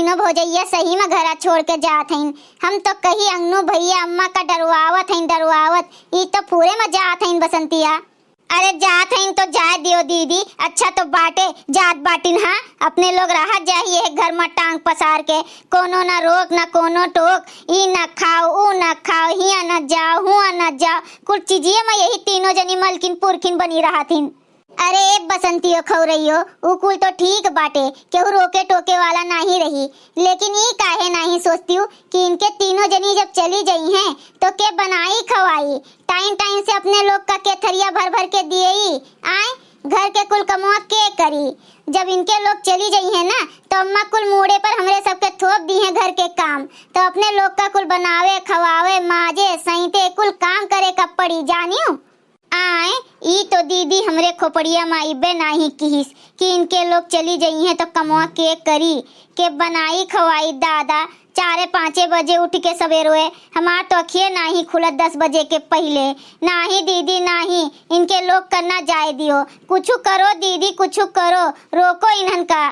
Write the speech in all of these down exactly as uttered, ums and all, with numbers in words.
तीनों भौजइया सही में घरा छोड़ के जात हइन। हम तो कही अंगनू भइया अम्मा का डरवावत हइन, डरवावत। ई तो पूरे में जात हइन बसंतिया। अरे जात हइन तो जाए दियो दीदी, अच्छा तो बाटे, जात बाटिन। हाँ, अपने लोग रहा जाही एक घर में टांग पसार के, कोनो ना रोक ना कोनो टोक। ई ना खाओ, ऊ ना खाओ, हियाँ ना जाओ, हुआँ ना जाओ। कुल चीजिए में यही तीनों जनी मलकिन पुरखिन बनी रहत हिन। अरे ए बसंतियो खौरइयो, ऊ कुल तो ठीक बाटे, केहू रोके टोके वाला नाही रही, लेकिन ई काहे नाही सोचतियो कि इनके तीनों जनी जब चली जइहें तो के बनाई खवाई, टाइम टाइम से अपने लोग का के थरिया भर भर के दिएई। आए, घर के कुल कमवा के करी? जब इनके लोग चली जइहें ना तो अम्मा कुल मूड़े पर हमरे सबके थोप दीहें घर के काम, तो अपने लोग का कुल बनावे खवावे माजे सैंते कुल काम करे का पड़ी जानियो। आए, ई तो दीदी हमरे खोपड़िया मा इब्बे नाही किहिस कि इनके लोग चली जइहें तो कमवा के करी, के बनाई खवाई दादा। चारे पाँचे बजे उठ के सवेरोए हमार तो अखिए नाही खुलत दस बजे के पहिले। नाही दीदी नाही, इनके लोग का ना जाए दियो। कुछु करो दीदी, कुछु करो, रोको इन्हन का।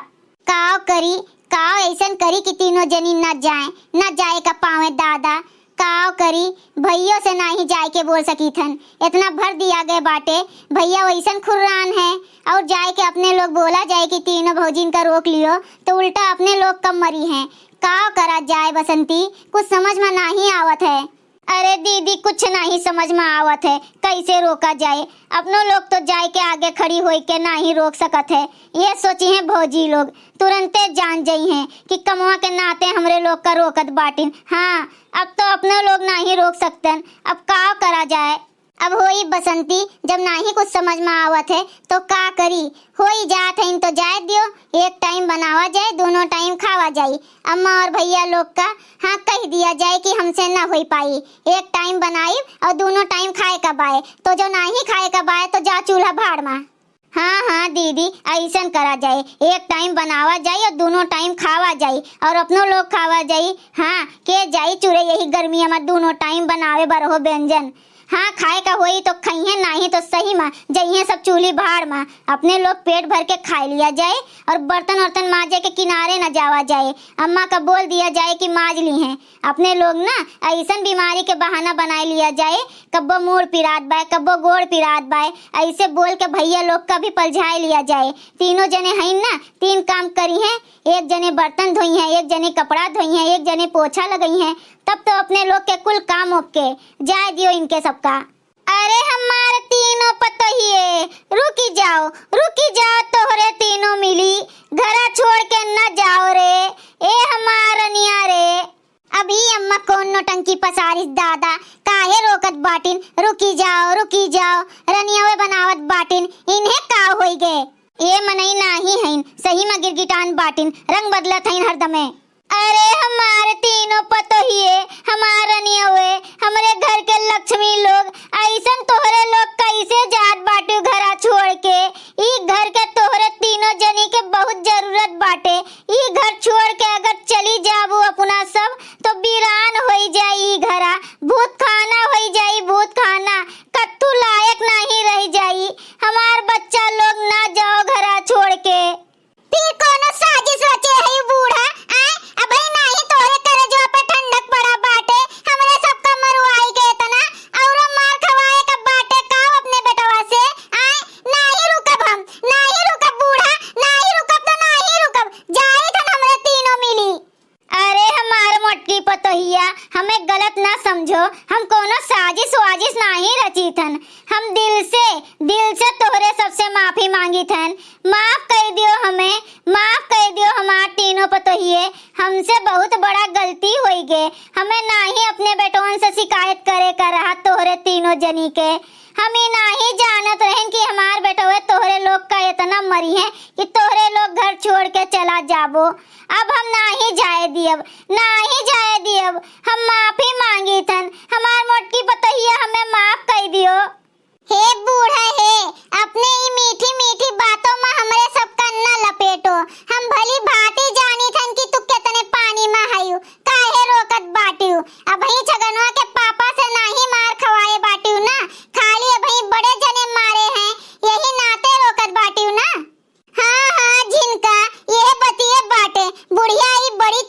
काव करी, काव ऐसन करी कि तीनों जनी ना जाए, ना जाए का पावे दादा। काव करी, भइयो से नाही जाए के बोल सकीथन, इतना भर दिया गए बाटे। भइया वैसन खुर्रान है, और जाए के अपने लोग बोला जाए कि तीनों भौजिन का रोक लियो तो उल्टा अपने लोग कम मरी हैं। काव करा जाए बसंती, कुछ समझ में नाही आवत है। अरे दीदी, कुछ नाही समझ में आवत है, कैसे रोका जाए? अपनो लोग तो जाए के आगे खड़ी होई के नाही रोक सकत है। ये सोची हैं भौजी लोग, तुरंते जान जई हैं कि कमवा के नाते हमरे लोग का रोकत बाटिन। हाँ, अब तो अपनो लोग नाही रोक सकतन, अब का करा जाए? अब होई बसंती, जब नाही कुछ समझ में आवत है तो का करी? होई जात है तो जाए दियो, एक टाइम बनावा जाए, दोनों टाइम खावा जाई। अम्मा और भइया लोग का हाँ कह दिया जाए कि हमसे ना होई पाई, एक टाइम बनाई और दोनों टाइम खाए का बाय, तो जो नाही खाए का बाय तो जा चूल्हा भाड़ मा। हाँ हाँ दीदी, ऐसन करा जाए, एक टाइम बनावा जाए और दोनों टाइम खावा जाए और अपनो लोग खावा जाए। हाँ, के जाई चुरे यही गर्मिया मा दोनों टाइम बनावे बरहो व्यंजन। हाँ, खाए का होई तो खइहें, नाही तो सही मा जइहें सब चूल्ही भाड़ मा। अपने लोग पेट भर के खाए लिया जाए और बर्तन वर्तन माजे के किनारे न जावा जाए। अम्मा का बोल दिया जाए कि माज ली हैं। अपने लोग ना ऐसन बीमारी के बहाना बनाए लिया जाए, कब्बो मूड़ पिरात बाय, कब्बो गोड़ पिरात बाय, ऐसे बोल के भइया लोग का भी पलझाए लिया जाए। तीनों जने हईन ना, तीन काम करी हैं, एक जने बर्तन धोई हैं, एक जने कपड़ा धोई हैं, एक जने पोछा लगई हैं, तब तो अपने लोग के कुल काम ओके। जाए दियो इनके सबका। अरे हमार तीनों पतोहिए, रुकी जाओ, रुकी जाओ, तोहरे तीनों मिली, घरा छोड़ के न जाओ रे, ए हमार रनिया रे। अब ई अम्मा कौन नौटंकी पसारिस दादा, काहे रोकत बाटिन, रुकी जाओ, रुकी जाओ, रनियावे बनावत बाटिन, इन्हें का होई गे? ए मनई नाही हईन, सही में गिरगिटान बाटिन, रंग बदलत हईन हरदमे। अरे हमार तीनों पतोहिए, हमार रनियवे, हमरे घर के लक्ष्मी लोग, ऐसन तोहरे लोग कैसे जात बाटू घरा छोड़ के? ई घर के तोहरे तीनों जनी के बहुत जरूरत बाटे। ई घर छोड़ के अगर चली जाबू अपना सब, तो वीरान होई जाई ई घरा, भूत खाना होई जाई, भूत खाना, कत्थू लायक नाही रह जाई। हमार बच्चा लोग ना जाओ घरा छोड़ के। फिर कौनो साजिश रचे है बूढ़ा, आय? अबही नाही तोरे करेजवा पे ठंडक पड़ा बाटे, हमरे सबका मरुआई के इतना, औरो मार खवाए का बाटे का अपने बेटवा से, आय? नाही रुकब हम, नाही रुकब बूढ़ा, नाही रुकब तो नाही रुकब, जाई थन हमरे तीनों मिली। अरे हमार मोटकी पतोहिया, हमें गलत ना समझो, हम कोनो साजिश वाजिश नाही रचीथन। हम दिल से, दिल से तोहरे सबसे माफी मांगीथन। माफ कर दियो हमें, माफ कर दियो हमार तीनों पतोहिए, हमसे बहुत बड़ा गलती होई गे। हमें नाही अपने बेटवन से शिकायत करे का रहा तोहरे तीनों जनी के। हम ई नाही जानत रहेन कि हमार बेटवे तोहरे लोग का इतना मरी है कि तोहरे लोग घर छोड़ के चला जाबो। अब हम नाही जाए दियब, नाही जाए दियब। हम माफी मांगीथन, हमार मोटकी पतोहिया हमें माफ कर दियो। हे बूढ़ा हे, अपने ई मीठी मीठी बातों में हमरे सब कान न लपेटो। हम भली भांति जानीथन कि तू कितने पानी में हयू, काहे रोकत बाटियो। अबही छगनवा के पापा से नाही मार खवाए बाटियो ना, खाली अबही बड़े जने मारे हैं, यही नाते रोकत बाटियो ना। हाँ, हाँ, झिनका, यह बतिये बाटे। बुढ़िया ई बड़ी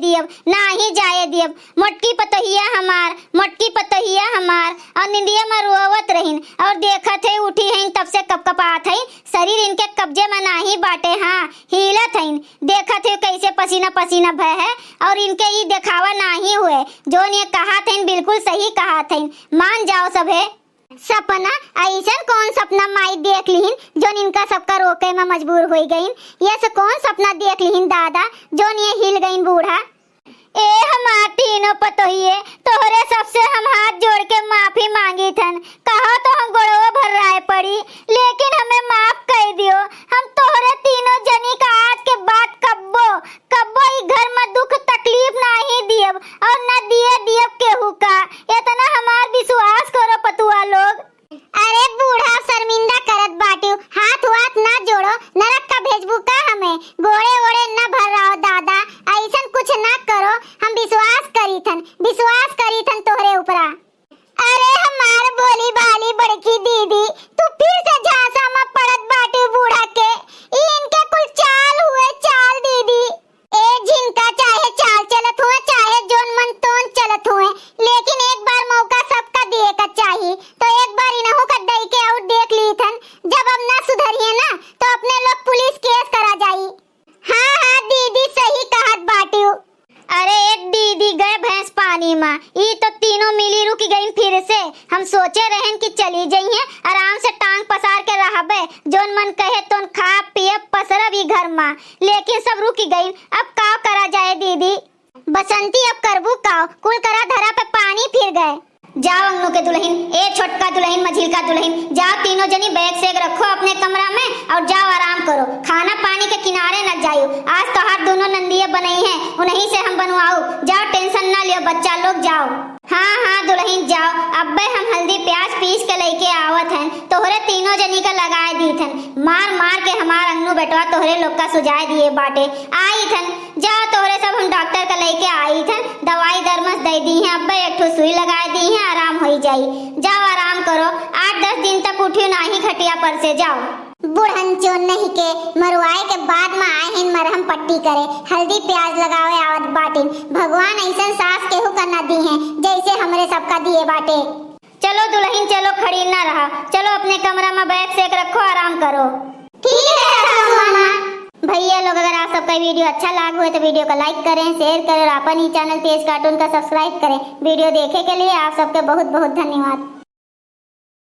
दियब, नाही जाए दियब। मोटकी पतोहिया हमार, मोटकी पतोहिया हमार, और निंदिया में रोवत रहिन, और देखत है उठी हैं तब से कपकपात है, शरीर इनके कब्जे में नाही बाटे, हाँ, हिलत हैं। देखत है कैसे पसीना पसीना भय है, और इनके ई देखावा नाही हुए, जोन ये कहात हैं बिल्कुल सही कहात हैं। मान जाओ सभे। सपना, अइसन कौन सपना माई देख लिहिन, जोन इनका सबका रोके में मजबूर होई गइन? ये से कौन सपना देख लिहिन दादा, जोन ये हिल गइन बूढ़ा? ए हमार तीनों पतोहिए, तोहरे सबसे हम हाथ जोड़ के माफी मांगी थन। कहो तो हम गोड़वा भर्राए पड़ी, लेकिन हमें माफ कइ दियो। हम तोहरे तीनों जनी का आज के बाद कब्बो, कब्बो ई घर में दुख तकलीफ नाही दियब और न दिए दियब केहू का। इतना हमार विश्वास करो पतुआ लोग। अरे बूढ़ा, शर्मिंदा करत बाटिउ, हाथ वाथ ना जोड़ो, नरक का भेजबू का हमें? गोड़े ओड़े न भर्राओ दादा, अइसन कुछ ना करो, हम विश्वास करी थन, विश्वास करी थन तोहरे ऊपरा। अरे हमार भोली भाली बड़की दीदी, तू फिर से झांसा में पड़त बाटिउ बूढ़ा के, ई इनके कुल चाल हुए चाल दीदी। ए झिनका, चाहे चाल चलत हुए, चाहे जोन मन तोन चलत हुए, लेकिन एक बार मौका सबका दिए का चाही। तो एक बार इनहू का दई के और देख ली थन, जब अब ना सुधरिए ना तो अपने लोग पुलिस केस करा जाई। हाँ हाँ दीदी, सही कहत बाटिउ। अरे ए दीदी, गए भैंस पानी मा, ई तो तीनों मिली रुकि गइन फिर से। हम सोचे रहेन कि चली जइहें, आराम से टांग पसार के रहबे, जोन मन कहे तोन खाब पियब पसरब ई घर मा, लेकिन सब रुकि गइन। अब का करा जाए दीदी? बसंती, अब करबू का? कुल करा धरा पे पानी फिर गए। जाओ अंगनू के दुलहिन, ए छोटका दुलहिन, मझिलका दुलहिन, जाओ तीनों जनी बैग सैग रखो अपने कमरा में और जाओ आराम करो। खाना पानी के किनारे न जाइयो। आज तोहार दोनों नंदिया बनइहें, उन्हीं से हम बनवाऊ। जाओ tension न लियो बच्चा लोग, जाओ। हाँ हाँ दुलहिन जाओ, अब्बे हम हल्दी प्याज पीस के लइके आवत हन, तोहरे तीनों जनी का लगाए दीत हन। मार मार के हमार अंगनू बेटवा तोहरे लोग का सुजाए दिए बाटे। आइत हन, जाओ तोहरे सब हम डॉक्टर का लइके आइत हन, दवाई दरमस दइ दीहें, अब्बे एक ठो सुई लगाए दीहें, आराम होई जाई। जाओ आराम करो, आठ दस दिन तक उठियो नाही खटिया पर से, जाओ। बुढ़न चोन नहीं के मरुआए के बाद में आए हैं मरहम पट्टी करे, हल्दी प्याज लगावे आवत बाटिन। भगवान अइसन सास केहू का ना दीहें जइसे हमरे सबका दिए बाटे। चलो दुलहिन चलो, खड़ी ना रहा, चलो अपने कमरा में बैग सैग रखो, आराम करो। ठीक है सासू अम्मा। भइया लोग, अगर आप सबका video अच्छा लाग हुए तो video का like करें, share करें और अपन ही channel तेज cartoon का subscribe करें। Video देखे के लिए आप सबके बहुत बहुत धन्यवाद।